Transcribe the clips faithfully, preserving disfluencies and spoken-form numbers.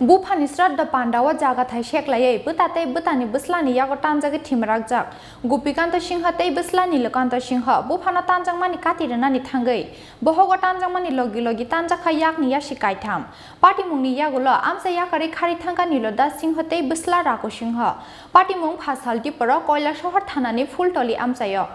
Buphani sraddho pandao jaga thai seklaiwi bwta tei bwtani bwslani yago tanjagwi thimrakjak Gopikanta Singha tei bwsla Nilakanta Singha buphano tanjakmani kati rwnani thangwi bohogo tanjakmani logi logi tanjakha yakni yasi kaitham. Patimungni yagulo amsa yakarwi kharwi thangkha Niloda Singha tei bwsla Raku Singha. Patimung pha sal Tipra Koilasohor thanani Phultoli amchaio.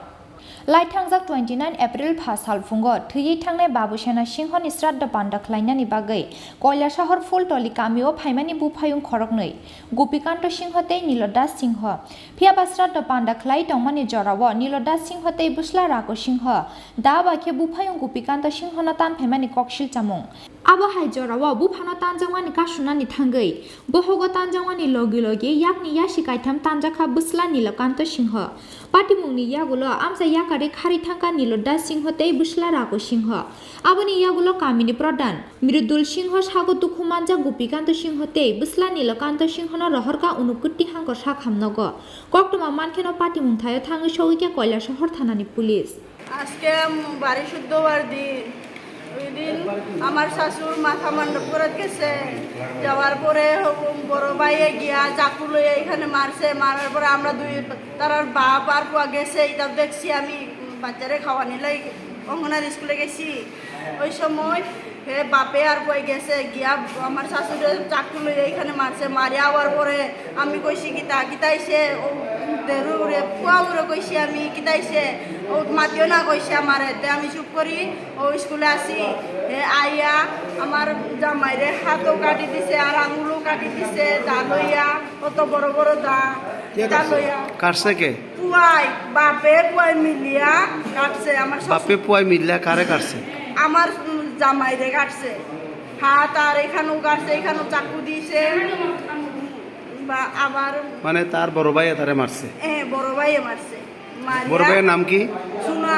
Laithangjak twenty nine April pha salphungo thwiwi thangnai Babu Sena Singhoni sraddho panda khlainani bagwi Koilasohor Phultoli kamio phaimani buphayung khoroknwi, Gopikanta Singha tei Niloda Singha. Phiya ba sraddho panda khlai tongmani jorao Niloda Singha tei bwsla Raku Singha da bai khe buphayung Gopikanta Singhano tan phaimani koksil chamung. Abo hai jorao buphano tanjakmani kasunani thangwi, bohogo tanjakmani logi logi yakni yasi kaitham tanjakha bwsla Nilakanta Singha. Patimungni yagulo amsa yakarwi kharwi thangkha Niloda Singha tei bwsla Raku Singha. Aboni yagulo kamini pradhan Mridul Singha sago dukhu manjak Gopikanta Singha tei bwsla Nilakanta Singhano rohorkha unukwtwi hangkor sak hamnogo. Koktwma mankheno patimung thaio thangwi sogwikha Koilasohor thanani police. আজকে বারো শুক্রবার দিন। ওই দিন আমার শাশুর মাথা মণ্ডপ করাত গেছে। যাওয়ার পরে ও বড় ভাইয়ে গিয়া চাকু লইয়া এখানে মারছে। মারার পরে আমরা দুই, তারার বাপ আর পুয়া গেছে, এটা দেখছি আমি। বাচ্চারে খাওয়ানি লাই অঙ্গনারী স্কুলে গেছি। ওই সময় হে বাপে আর পুয়াই গেছে, গিয়া আমার শাশুড়ে চাকু লইয়া এখানে মারছে। মারি আওয়ার পরে আমি কইছি, "কিতা, কিতা হইছে?" ও দেরু রে, পুয়া উরে কইছি আমি, "কিতা হইছে?" ও মাতিও না কইছে আমারে। তে আমি চুপ করি, ও স্কুলে আসি। হে আইয়া আমার জামাইরে হাতও কাটি দিছে, আর আঙুলও কাটি দিছে, দা লইয়া, কত বড় বড় দা, কে দা কাটছে? লইয়া। কাটছে কে? পুয়াই, বাপে পুয়াই মিলিয়া কাটছে আমার শ্বশুর। বাপে পুয়াই মিলিয়া কারে কাটছে? আমার, উম, জামাইরে কাটছে। হাত আর এখানেও কাটছে, এখানেও চাকু দিছে। বা আবার মানে তার বড় ভাইয়ে তারে মারছে? হ্যাঁ, বড় ভাইয়ে মারছে। মারিয়া বড় ভাইয়ের নাম কি? সোনা।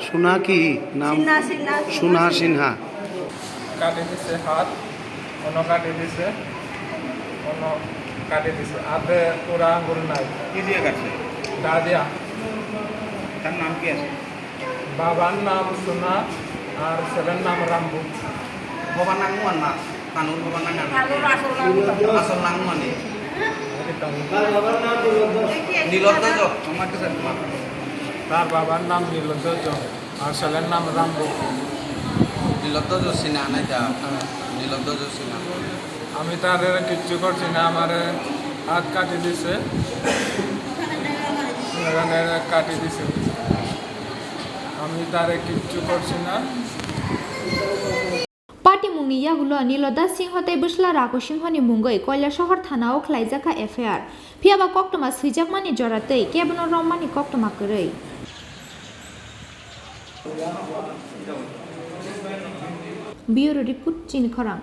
সোনা কি নাম? সিনহা, সিনহা, সোনা সিনহা। সিনহা। কাটি দিছে হাত, অনো কাটি দিছে, অনো কাটি দিছে, হাতে পুরা আঙ্গুল নাই। কি দিয়ে কাটছে? দা দিয়া। তার নাম কি আছে? বাবার নাম সোনা আর ছেলের নাম রামবু। বাবার নাম কোন না? তানুর বাবার নাম কি? তানুর আসল নাম কি? আসল নাম মানে? নীলধ্বজ। তোমার কাছে তোমার। তার বাবার নাম নীলধ্বজ। আর ছেলের নাম রামবু। নীলধ্বজ সিনহা নাই তা? হ্যাঁ। নীলধ্বজ সিনহা। আমি তারে কিচ্ছু করছি না, আমারে হাত কাটি দিছে। এখানে কাটি দিছে। আমি তারে কিচ্ছু করছি না। Patimungni yagulo Niloda Singho tei bwsla Raku Singhoni mungwi Koilasohor thanao khlaijakha F I R. Phiyaba koktwma swijakmani jora tei kebono romani koktwma kwrwi. Bureau Report, Chini Khorang.